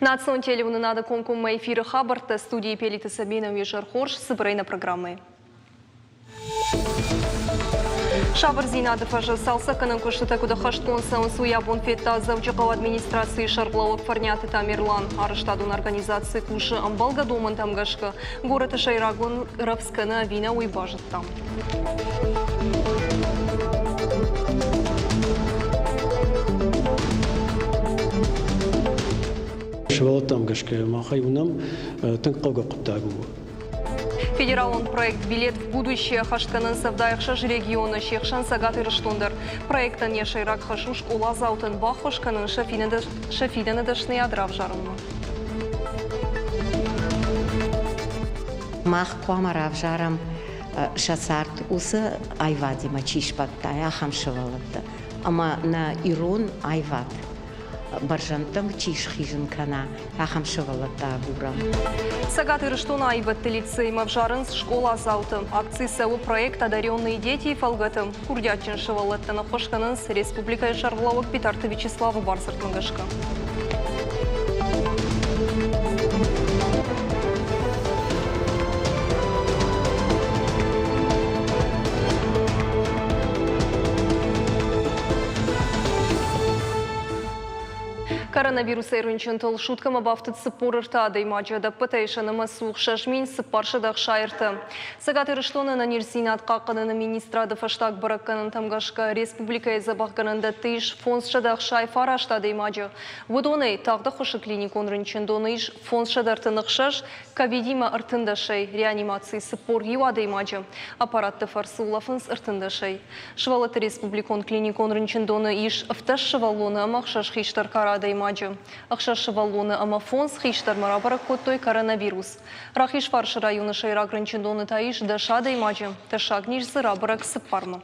Национ телеуынынады комкоммӕ эфиры хабӕрттӕ студийы Пелиты Сабина уе зӕр хорз цыбырӕй нӕ программӕйы. Сабырдзинады фӕзы цалцӕггӕнӕн куыстытӕ куыд ӕххӕстгонд цӕуынц, уый абон федта Дзӕуджыхъӕуы администрацийы сӕргълӕууӕг Фӕрниаты Тамерлан. Арӕзтадон организаци кусы ӕмбӕлгӕ домӕнтӕм гӕсгӕ. Горӕты сӕйраг рӕвдз кӕны ӕви нӕ, уый базыдта. Сывӕллӕттӕм гӕсгӕ махӕй уынӕм, тынг хъӕугӕ хъуыддаг у. Федералон проект «Билет в будущее» ӕххӕст кӕнынц 76 регионы, се хсӕн Цӕгат Ирыстон дӕр. Проектӕн йӕ сӕйраг хӕс у скъоладзаутӕн баххуыс кӕнын сӕ фидӕны дӕсныйад равзарынмӕ. Мах хъуамӕ равзарӕм сӕ цард уыцы аивадимӕ чи сбӕтта, ахӕм сывӕллӕтты. Ӕмӕ нӕ ирон аивад бӕрзӕндтӕм чи схизын кӕна, ахӕм сывӕллӕттӕ агурӕм. Цӕгат Ирыстоны аивӕдты лицеймӕ ӕвзарынц скъоладзауты. Акци цӕуы проект «Одаренные дети» фӕлгӕты. Курдиатджын сывӕллӕттӕн ӕххуыс кӕнынц республикӕйы сӕргълӕууӕг Битарты Вячеславы бардзырдмӕ гӕсгӕ. Коронавирусӕй рынчынтыл суткӕмӕ бафтыд 43 адӕймаджы, ӕдӕппӕтӕй сӕ нымӕц у 6463. Цӕгат Ирыстоны ӕнӕниздзинад хъахъхъӕныны министрады фӕстаг бӕрӕггӕнӕнтӕм гӕсгӕ республикӕйы дзӕбӕхгӕнӕндӕтты ис 569 адӕймаджы. Уыдонӕй тагъд ӕххуысы клиникон рынчындоны ис 536, ковидимӕ 13-ӕй, реанимацийы 41 адӕймаджы, аппаратты фӕрцы улӕфынц 13-ӕй. Сывӕллӕтты республикон клиникон рынчындоны ис 17 сывӕллоны ӕмӕ ӕхсӕз хистӕр кары адӕймаджы. Ӕхсӕз сывӕллоны ӕмӕ фондз хистӕрмӕ рабӕрӕг кодтой коронавирус. Рахизфарсы районы сӕйраг рынчындоны та ис 10 адӕймаджы, тӕссаг низ дзы рабӕрӕг цыппармӕ.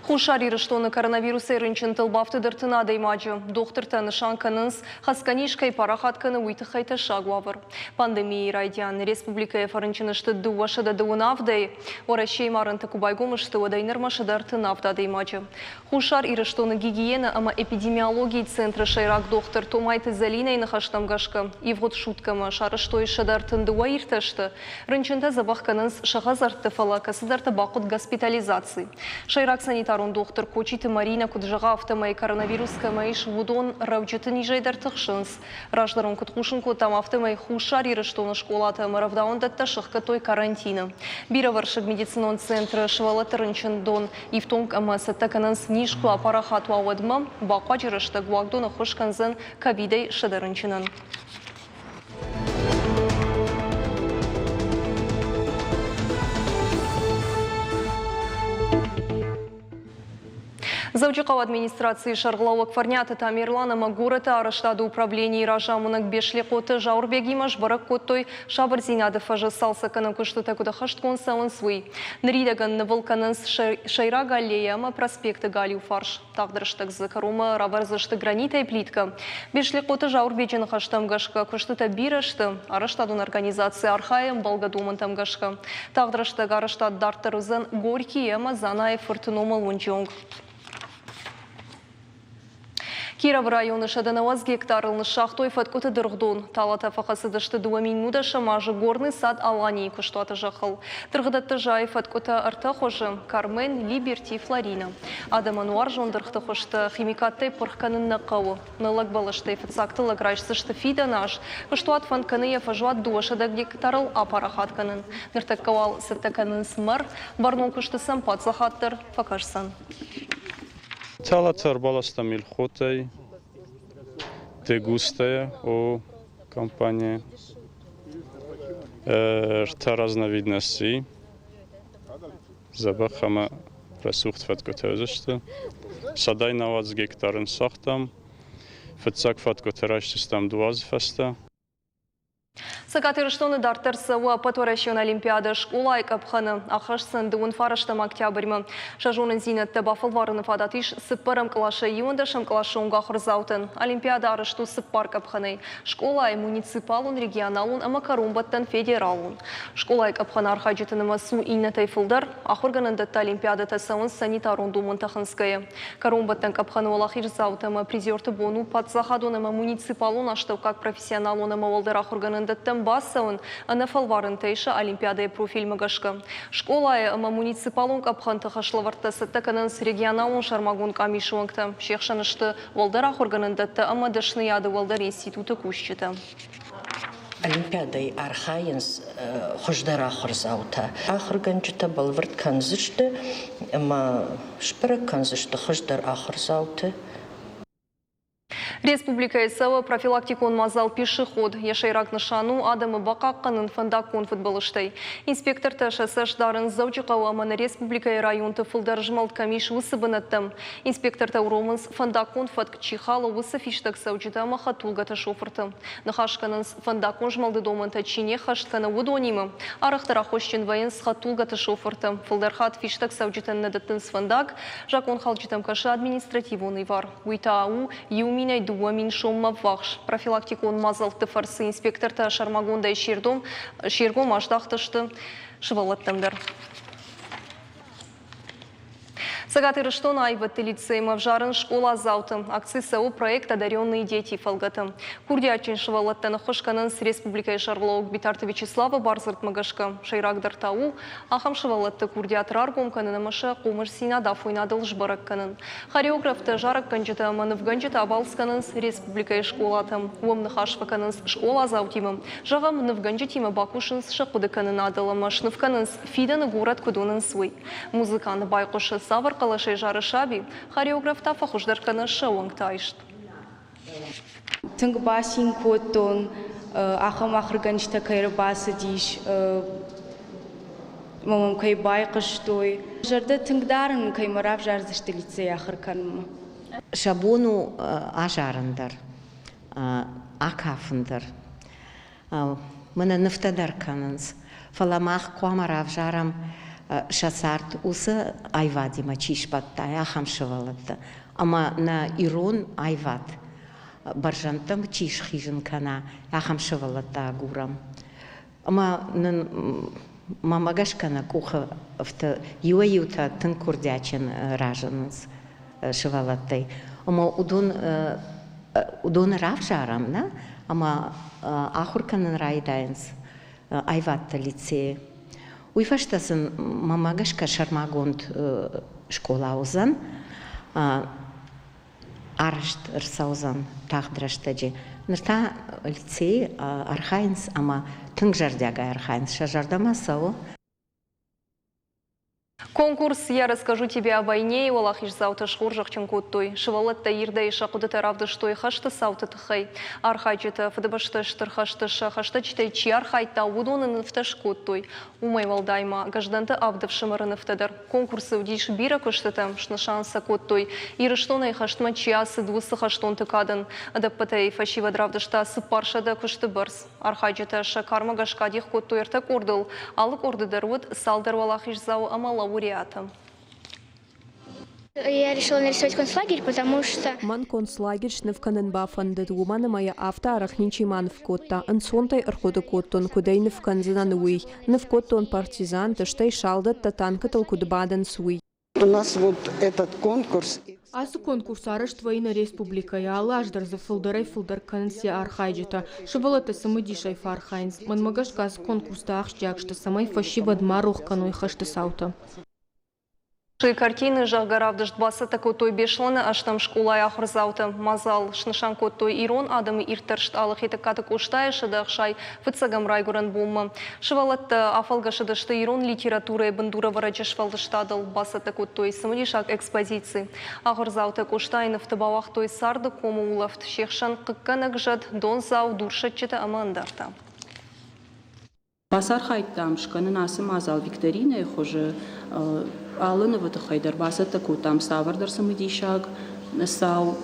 Хуссар Ирыстоны коронавирусӕй рынчынтыл бафтыд 30 адӕймаджы. Дохтыртӕ нысан кӕнынц, хӕцгӕ низ кӕй парахат кӕны, уый тыххӕй тӕссаг уавӕр. Пандемийы райдиан республикӕйы фӕрынчын сты 227-ӕй. Уӕрӕсейы марынты куы байгом сты, уӕдӕй нырмӕ 137 адӕймаджы. Хуссар Ирыстоны гигиенӕ ӕмӕ эпидемиологийы центры сӕйраг дохтыр Томайты Зӕлинӕйы ныхӕстӕм гӕсгӕ, ивгъуыд суткӕмӕ сарӕзтой 132 иртӕсты. Рынчынтӕ дзӕбӕх кӕнынц сӕ хӕдзӕртты, фӕлӕ кӕцыдӕртӕ бахъуыд госпитализаци. Сӕйраг санитарон дохтыр Кочиты Маринӕ куыд зӕгъы, афтӕмӕй коронавирус кӕмӕ ис, уыдон рӕуджыты низӕй дӕр тыхсынц. Раздӕрон куыд хъусын кодтам, афтӕмӕй Хуссар Ирыстоны скъолатӕ ӕмӕ рӕвдауӕндӕттӕ сӕхгӕдтой карантины. Бирӕвӕрсыг медицинон центры сывӕллӕтты рынчындон ифтонг ӕмӕ цӕттӕ кӕнынц низ куы апарахат уа, уӕдмӕ. Бахъуаджы рӕстӕг уагдон ӕххуыс кӕндзӕн ковидӕй 100 рынчынӕн. Дзӕуджыхъӕуы администрацийы сӕргълӕууӕг Фӕрниаты Тамерлан ӕмӕ горӕты арӕзтады управленийы разамонӕг Беслехъоты Зауырбегимӕ сбӕрӕг кодтой сабырдзинады фӕзы цалцӕггӕнӕн куыстытӕ куыд ӕххӕстгонд цӕуынц, уый. Ныридӕгӕн нывыл кӕнынц сӕйраг аллейӕ ӕмӕ проспекты галиу фарс. Тагъд рӕстӕг дзы кӕронмӕ равӕрдзысты гранитӕй плиткӕ. Беслехъоты Зауырбеджы ныхӕстӕм гӕсгӕ куыстытӕ бирӕ сты. Арӕзтадон организаци архайы ӕмбӕлгӕ домӕнтӕм гӕсгӕ. Тагъд рӕстӕг арӕзтад дарддӕр уыдзӕн Горькийы ӕмӕ Дзанайы фырты номыл уынджы онг. Кировы районы 190 гектарыл ныссагътой фӕткъуыты дыргъдон. Талатӕ фӕхӕцыдысты 2010 азы Горный сад Аланийы куыстуаты зӕххыл. Дыргъдӕтты зайы фӕткъуытӕ ӕртӕ хуызы – Кармен, Либерти, Флорина. Адӕмӕн уарзон дыргъты хуызтӕ химикаттӕй пырх кӕнын нӕ хъӕуы. Ныллӕг бӕлӕстӕй фыццаг тыллӕг райсдзысты фидӕн аз. Куыстуат фӕнд кӕны йӕ фӕзуат 200 гектарыл апарахат кӕнын. Ныртӕккӕ уал цӕттӕ кӕнынц мӕр, бӕрнон куысты сӕм паддзахад дӕр фӕкӕсдзӕн. Талатӕ ӕрбаластам Елхотӕй, Дегустая о компания. Ӕртӕ разновидности. Дзӕбӕх ӕмӕ рӕсугъд фӕткъуытӕ уыдзысты. 190 гектарын сагътам. Фыццаг фӕткъуытӕ райсдзыстӕм 2 азы фӕстӕ. Цӕгат Ирыстоны дарддӕр цӕуы Ӕппӕтуӕрӕсеон олимпиадӕ скъолайы къӕпхӕны. Ахӕсдзӕн дыууын фарӕстӕм октябрьмӕ. Сӕ зонындзинӕдтӕ бафӕлварыны фадат ис цыппӕрӕм къласӕй иуӕндӕсӕм къласы онг ахуырдзаутӕн. Олимпиадӕ арӕзт у цыппар къӕпхӕнӕй. Скъолайы, муниципалон, регионалон ӕмӕ кӕронбӕттӕн федералон. Скъолайы къӕпхӕны архайджыты нымӕц у иннӕтӕй фылдӕр. Ахуыргӕнӕндӕтты олимпиадӕтӕ цӕуынц санитарон домӕнтӕ хынцгӕйӕ. Кӕронбӕттӕн къӕпхӕны уӕлахиздзаутӕ ӕмӕ призерты бон у паддзахадон ӕмӕ муниципалон астӕуккаг профессионалон ӕмӕ уӕлдӕр ахуыргӕнӕндӕттӕм бацӕуын ӕнӕ фӕлварӕнтӕй сӕ олимпиадӕйы профильмӕ гӕсгӕ. Скъолайы ӕмӕ муниципалон къӕпхӕнты хӕслӕвӕрдтӕ цӕттӕ кӕнынц регионалон сӕрмагонд къамисы уӕнгтӕ. Се хсӕн сты уӕлдӕр ахуыргӕнӕндӕттӕ ӕмӕ дӕсныйады уӕлдӕр институты кусджытӕ. Олимпиадӕйы архайынц хуыздӕр ахуырдзаутӕ. Ахуыргӕнджытӕ бӕлвырд кӕндзысты ӕмӕ сбӕрӕг кӕндзысты хуыздӕр ахуырдзауты. Республикӕйы цӕуы профилактикон мадзал «Пешеход». Йӕ сӕйраг нысан у адӕмы бахъахъхъӕнын фӕндаггон фыдбылызтӕй. Инспектортӕ сӕ цӕст дарынц Дзӕуджыхъӕуы ӕмӕ нӕ республикӕйы районты фылдӕр змӕлд кӕм ис, уыцы бынӕттӕм. Инспектортӕ уромынц, фӕндаггон фӕтк чи халы, уыцы фистӕгцӕуджытӕ ӕмӕ хӕдтулгӕты шофырты. Ныхас кӕнынц, фӕндаггон змӕлды домӕнтӕ чи не ххӕст кӕны, уыдонимӕ. Арӕхдӕр аххосджын вӕййынц хӕдтулгӕты шофыртӕ. Фылдӕр хатт фистӕгцӕуджытӕн нӕ дӕттынц фӕндаг, закъонхалджытӕм кӕсы административон ивар. Уый та у иу минӕй 2000 соммӕ ввахс. Профилактикон мадзӕлтты фӕрцы инспектортӕ сӕрмагондӕй се ргом аздӕхтысты сывӕллӕттӕм дӕр. Цӕгат Ирыстоны аивӕдты лицеймӕ ӕвзарын скъоладзауты. Акци цӕуы проект «Одаренные дети» фӕлгӕты. Курдиатджын сывӕллӕттӕн ӕххуыс кӕнынц республикӕйы сӕргълӕууӕг Битарты Вячеславы бардзырдмӕ гӕсгӕ. Сӕйрагдӕр та у, ахӕм сывӕллӕтты курдиат раргом кӕнын ӕмӕ сӕ хъомысдзинад афойнадыл сбӕрӕг кӕнын. Хореографтӕ, зарӕггӕнджытӕ ӕмӕ нывгӕнджытӕ абалц кӕнынц республикӕйы скъолатӕм. Уым ныхас фӕкӕнынц скъоладзаутимӕ. Зӕгъӕм, нывгӕнджытимӕ бакусынц сӕ хъуыдыкӕнынадыл ӕмӕ сныв кӕнынц, фидӕны горӕт куыд уынынц, уый. Музыкант байхъуысы, цавӕр хъӕлӕсӕй зары саби, хореограф та фӕхуыздӕр кӕны сӕ уӕнгты айст. Тынг бацин кодтон, ахӕм ахуыргӕнджытӕ кӕй ӕрбацыдис, ӕмӕ мӕм кӕй байхъуыстой. Зӕрдӕ тынг дарын, кӕй мӕ равзардзысты лицейы ахуыр кӕнынмӕ. Сӕ бон у азарын дӕр, акафын дӕр. Мӕнӕ нывтӕ дӕр кӕнынц. Фӕлӕ мах хъуамӕ равзарӕм сӕ цард уыцы аивадимӕ чи сбӕтта, ахӕм сывӕллӕттӕ. Ӕмӕ нӕ ирон аивад бӕрзӕндтӕм чи схизын кӕна, ахӕм сывӕллӕттӕ агурӕм. Ӕмӕ нын мӕмӕ гӕсгӕ нӕ къухы ӕфты иуӕй-иутӕ тынг курдиатджын разынынц сывӕллӕттӕй. Ӕмӕ уыдон уыдоны равзарӕм, нӕ? Ӕмӕ ахуыр кӕнын райдайынц аивӕдты лицейы. Уый фӕстӕ сын мӕмӕ гӕсгӕ сӕрмагонд скъола уыдзӕн, арӕзт ӕрцӕудзӕн тагъд рӕстӕджы. Ныр та лицейы архайынц ӕмӕ тынг зӕрдиагӕй архайынц, сӕ зӕрдӕмӕ цӕуы. Конкурс «Я расскажу тебе о войне» уӕлахиздзаутӕ схорзӕхджын кодтой. Сывӕллӕттӕ ирдӕй сӕ хъуыдытӕ равдыстой хӕсты цауты тыххӕй. Архайджытӕ Фыдыбӕсты Стыр хӕсты сӕ хӕстӕджытӕй чи архайдта, уыдоны нывтӕ скодтой. Уымӕй уӕлдай ма Гӕздӕнты авд ӕфсымӕры нывтӕ дӕр. Конкурсы уыдис бирӕ куыстытӕ, снысан сӕ кодтой, Ирыстонӕй хӕстмӕ чи ацыд, уыцы хӕстонты кадӕн. Ӕдӕппӕтӕй фӕсивӕд равдыста 400 куысты бӕрц. Архайджытӕ сӕ кармӕ гӕсгӕ адих кодтой ӕртӕ къордыл. Алы къорды дӕр уыд цалдӕр уӕлахиздзауы ӕмӕ лауреаты. Я решила нарисовать концлагерь, потому что... Мӕн концлагерь сныв кӕнын бафӕндыд, уымӕн ӕмӕ йӕ афтӕ арӕх ничи ма ныв кодта. Ӕнцонтӕй ӕрхъуыды кодтон, куыд ӕй ныв кӕндзынӕн, уый. Ныв кодтон партизанты, стӕй салдӕттӕ танкӕтыл куыд бадынц, уый. У нас вот этот конкурс. Ацы конкурс арӕзт вӕййы нӕ республикӕйы. Алы аз дӕр дзы фылдӕрӕй-фылдӕр кӕнынц йӕ архайджытӕ. Сывӕллӕттӕ цымыдисӕй фӕархайынц. Мӕнмӕ гӕсгӕ ацы конкурстӕ ахсджиаг сты, цӕмӕй фӕсивӕд ма рох кӕной хӕсты цаутӕ. Картины, зӕгъгӕ, равдыст бацӕттӕ кодтой Беслӕны ӕстӕм скъолайы ахуырдзаутӕ. Мадзал снысан кодтой ирон адӕмы ирддӕр стъалы Хетӕгкаты Къостайы 165-ӕм райгуырӕн бонмӕ. Сывӕллӕттӕ афӕлгӕсыдысты ирон литературӕйы бындурӕвӕрӕджы сфӕлдыстадыл, бацӕттӕ кодтой цымыдисаг экспозици. Ахуырдзаутӕ Къостайы нывты бауагътой царды комы улӕфт, се хсӕн хъыггӕнӕг зӕд, дондзау, дурсӕтджытӕ ӕмӕ ӕндӕртӕ. Бацархайдтам скӕнын ацы мадзал викторинӕйы хуызы. Алы нывы тыххӕй дӕр бацӕттӕ кодтам цавӕрдӕр цымыдисаг цау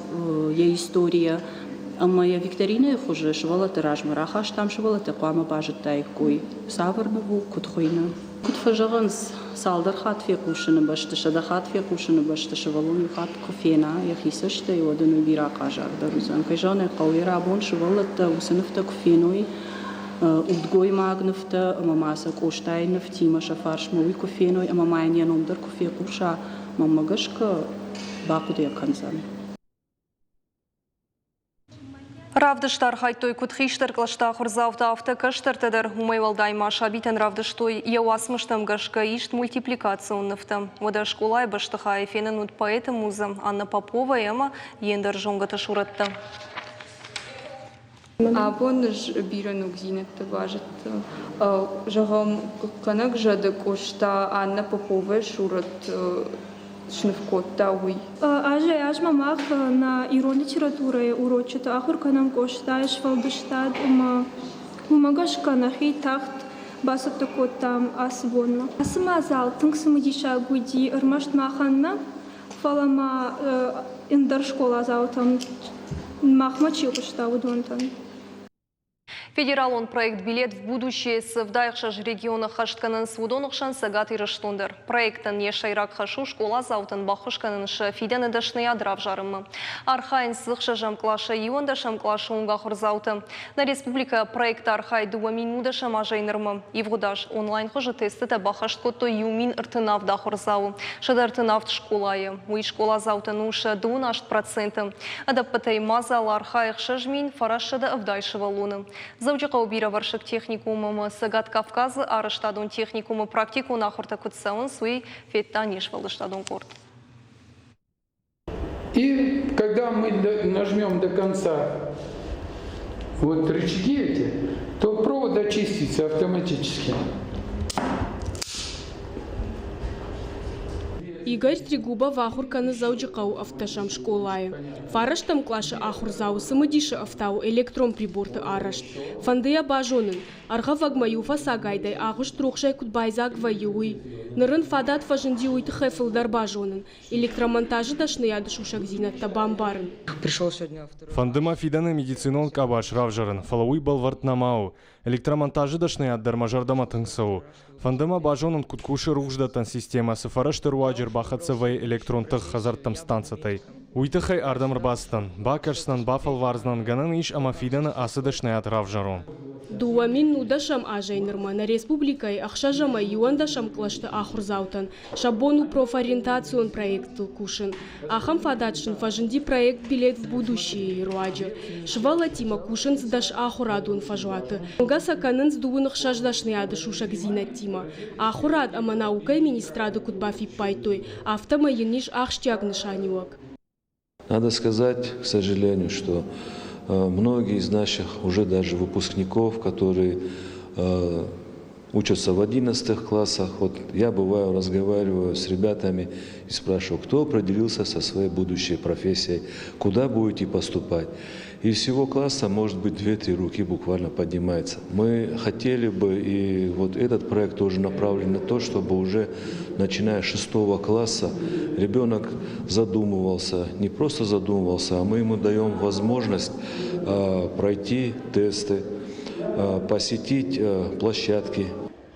йӕ историйӕ. Ӕмӕ йӕ викторинӕйы хуызы сывӕллӕтты размӕ рахастам, сывӕллӕттӕ хъуамӕ базыдтаиккой, цавӕр ныв у, куыд хуыйны. Куыд фӕзӕгъынц, цалдӕр хатт фехъусыны бӕсты, 100 хатт фехъусыны бӕсты сывӕллон иу хатт куы фена йӕхи цӕстӕй, уӕд ын уый бирӕ ахъаззагдӕр уыдзӕн. Кӕй зӕгъын ӕй хъӕуы, йӕ рабон сывӕллӕттӕ уыцы нывтӕ куы феной, удгоймаг нывтӕ ӕмӕ ма сӕ Къостайы нывтимӕ сӕ фарсмӕ уый куы феной ӕмӕ ма йын йӕ ном дӕр куы фехъуса, мӕнмӕ гӕсгӕ, бахъуыды йӕ кӕндзӕн. Равдысты архайдтой куыд хистӕр кълӕсты ахуырдзаутӕ, афтӕ кӕстӕртӕ дӕр. Уымӕй уӕлдай ма сабитӕн равдыстой йӕ уацмыстӕм гӕсгӕ ист мультипликацион нывтӕ. Уӕдӕ скъолайы бӕстыхайы фенӕн уыд поэты музӕ Анна Поповайы ӕмӕ йе ндӕр зонгӕты сурӕттӕ. Абон ӕз бирӕ ногдзинӕдтӕ базыдтон. Зӕгъӕм, Хъахъхъӕнӕг зӕды Къоста Анна Поповайы сурӕт сныв кодта, уый. Азӕй-азмӕ мах нӕ ирон литературӕйы урочыты ахуыр кӕнӕм Къостайы сфӕлдыстад ӕмӕ уымӕ гӕсгӕ нӕхи тагъд бацӕттӕ кодтам ацы бонмӕ. Ацы мадзал тынг цымыдисаг уыди ӕрмӕст махӕн нӕ, фӕлӕ ма ӕндӕр скъоладзаутӕм махмӕ чи хъуыста, уыдонтӕн. Федералон проект «Билет в будущее» цы 76 регионы хӕст кӕнынц, уыдоны хсӕн Цӕгат Ирыстон дӕр. Проектӕн йӕ сӕйраг хӕс у скъоладзаутӕн баххуыс кӕнын сӕ фидӕны дӕсныйад равзарынмӕ. Архайынц дзы ӕхсӕзӕм къласӕй 11-ӕм къласы онг ахуырдзаутӕ. Нӕ республикӕ проекты архайы 2010 азӕй нырмӕ. Ивгъуыд аз онлайн хуызы тестытӕ баххӕст кодтой 1037 ахуырдзауы, 137 скъолайы. Уый скъоладзаутӕн у сӕ 28%. Ӕдӕппӕтӕй мадзалы архайы 6970 сывӕллоны. Дзӕуджыхъӕуы бирӕвӕрсыг техникум ӕмӕ Цӕгат Кавказы арӕзтадон техникумы практикон ахуыртӕ куыд цӕуынц, уый федта не сфӕлдыстадон къорд. И когда мы нажмем до конца вот рычаги эти, то провод очистится автоматически. Игорь Трегубов ахуыр кӕны Дзӕуджыхъӕуы ӕвддӕсӕм скъолайы. Фарӕстӕм къласы ахуырдзауы цымыдисы ӕфтауы электрон приборты арӕзт. Фӕнды йӕ базонын, ӕргъӕвӕгмӕ иу фӕцагайдӕй агъуыст рухсӕй куыд байдзаг вӕййы, уый. Ныр ын фадат фӕзынди уый тыххӕй фылдӕр базонын, электромонтажы дӕсныйады сусӕгдзинӕдтӕ бамбарын. Фӕнды мӕ фидӕны медицинон къабаз равзарын, фӕлӕ уый бӕлвырд нӕма у. Электромонтажы дӕсныйад дӕр мӕ зӕрдӕмӕ тынг цӕуы. Фӕнды мӕ базонын, куыд кусы рухсдӕттӕн системӕ, цы фӕрӕзты руаджы ӕрбахӕццӕ вӕййы электрон тых хӕдзӕрттӕм станцӕтӕй. Уый тыххӕй ардӕм ӕрбацыдтӕн. Бакӕсдзынӕн, бафӕлвардзынӕн, гӕнӕн ис ӕмӕ фидӕны ацы дӕсныйад равзарон. 2010 азӕй нырмӕ нӕ республикӕйы ӕхсӕз ӕмӕ иуӕндӕсӕм кълӕсты ахуырдзаутӕн Сӕ бон у профориентацион проекттыл кусын. Ахӕм фадат сын фӕзынди проект «Билет в будущее»-йы руаджы. Сывӕллӕттимӕ кусынц 10 ахуырадон фӕзуаты. Зонгӕ сӕ кӕнынц дыууын ӕхсӕз дӕсныйады сусӕгдзинӕдтимӕ. Ахуырад ӕмӕ наукӕйы министрады куыд бафиппайдтой, афтӕмӕй йын ис ахсджиаг нысаниуӕг. Надо сказать, к сожалению, что многие из наших уже даже выпускников, которые учатся в 11 классах, вот я бываю, разговариваю с ребятами и спрашиваю, кто определился со своей будущей профессией, куда будете поступать. И всего класса, может быть, две-три руки буквально поднимается. Мы хотели бы, и вот этот проект тоже направлен на то, чтобы уже начиная с шестого класса ребенок задумывался, не просто задумывался, а мы ему даем возможность пройти тесты, посетить площадки.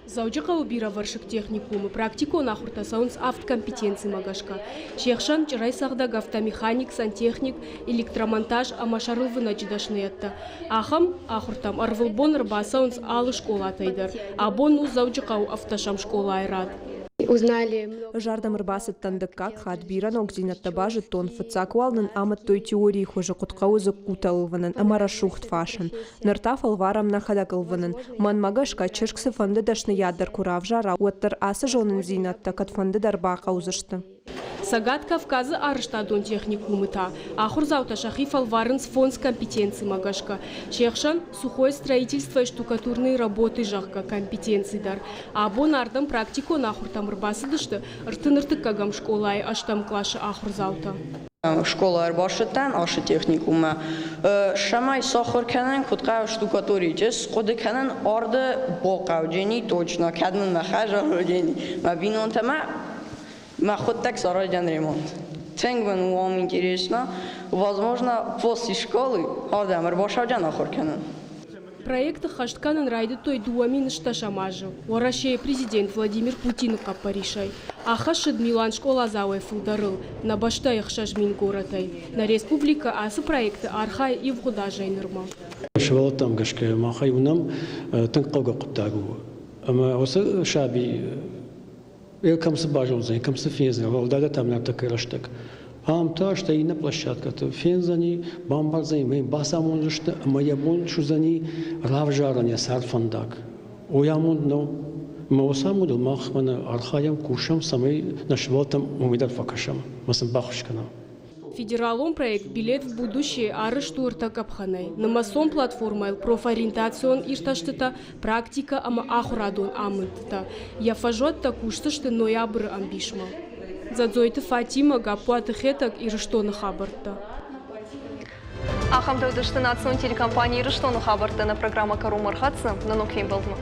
Дзӕуджыхъӕуы бирӕвӕрсыг техникумы практикон ахуыртӕ цӕуынц авд компетенцимӕ гӕсгӕ. Се хсӕн чъырӕйцӕгъдӕг автомеханик, сантехник, электромонтаж ӕмӕ сӕрылвынӕджы дӕсныйӕдтӕ. Ахӕм ахуыртӕм ӕрвылбон ӕрбацӕуынц алы скъолатӕй дӕр. Абон у Дзӕуджыхъӕуы ӕвддӕсӕм скъолайы рад. Узнали. Ӕз ардӕм ӕрбацыдтӕн дыккаг хатт, бирӕ ногдзинӕдтӕ базыдтон. Фыццаг уал нын амыдтой теорийы хуызы куыд хъӕуы дзыккутӕ ӕлвынын ӕмӕ рӕсугъд фасын. Ныр та фӕлварӕм нӕхӕдӕг ӕлвынын. Мӕнмӕ гӕсгӕ, чызг цыфӕнды дӕсныйад дӕр куы равзара, уӕддӕр ацы зонындзинӕдтӕ кӕдфӕнды дӕр бахъӕудзысты. Цӕгат Кавказы арӕзтадон техникумы та ахуырдзаутӕ сӕхи фӕлварынц фондз компетенцимӕ гӕсгӕ. Се хсӕн сухое строительство и штукатурные работы, зӕгъгӕ, компетенци дӕр. Абон ардӕм практикон ахуыртӕм ӕрбацыдысты ӕртын ӕртыккӕгӕм скъолайы ӕстӕм къласы ахуырдзаутӕ. Скъола ӕрбацыдтӕн ацы техникуммӕ, цӕмӕй сахуыр кӕнӕн, куыд хъӕуы штукатурить. Схъуыды кӕнын арды бахъӕуджени точно, кӕд мын мӕ хӕдзар уыдзӕни, мӕ бинонтӕ мӕ мӕхуыдтӕг сараздзӕн ремонт. Тынг мын у ам интересно. Возможно, после школы ардӕм ӕрбасауджан ахуыр кӕнын. Проекты хӕст кӕнын райдыдтой 2010 азы Уӕрӕсейы президент Владимир Путины хъӕппӕрисӕй. Аххӕссыд милуан скъоладзауӕй фылдӕрыл нӕ бӕстӕйы 6000 горӕтӕй. Нӕ республикӕ ацы проекты архайы ивгъуыд азӕй нырмӕ. Сывӕллӕттӕм гӕсгӕ махӕй уынӕм, тынг хъӕугӕ хъуыддаг у. Ӕмӕ уыцы саби кӕм цы базондзӕни, кӕм цы фендзӕни, уӕлдайдӕр та мӕнӕ тӕккӕ рӕстӕг. Ам та стӕй иннӕ площадкӕты фендзӕни, бамбардзӕни, мӕ йын бацамондзысты ӕмӕ йӕ бон суыдзӕни равзарын йӕ цардфӕндаг. Уый амонд нӕу. Ӕмӕ уыцы амондыл мах мӕнӕ архайӕм, кусӕм, цӕмӕй нӕ сывӕллӕттӕм уымӕй дӕр фӕкӕсӕм ӕмӕ сын баххуыс кӕнӕм. Федералон проект «Билет в будущее» арӕзт у ӕртӕ къӕпхӕнӕй. Нымӕцон платформӕйыл профориентацион иртӕстытӕ, практикӕ ӕмӕ ахуырадон амындтытӕ. Йӕ фӕзуӕттӕ кусдзысты ноябры ӕмбисмӕ. Дзадзойты Фатимӕ, Гаппуаты Хетӕг, Ирыстоны хабӕрттӕ. Ахӕмтӕ уыдысты национ телекомпани Ирыстоны хабӕрттӕ. Нӕ программӕ кӕронмӕ ӕрхӕццӕ. Нӕ ног фембӕлдмӕ.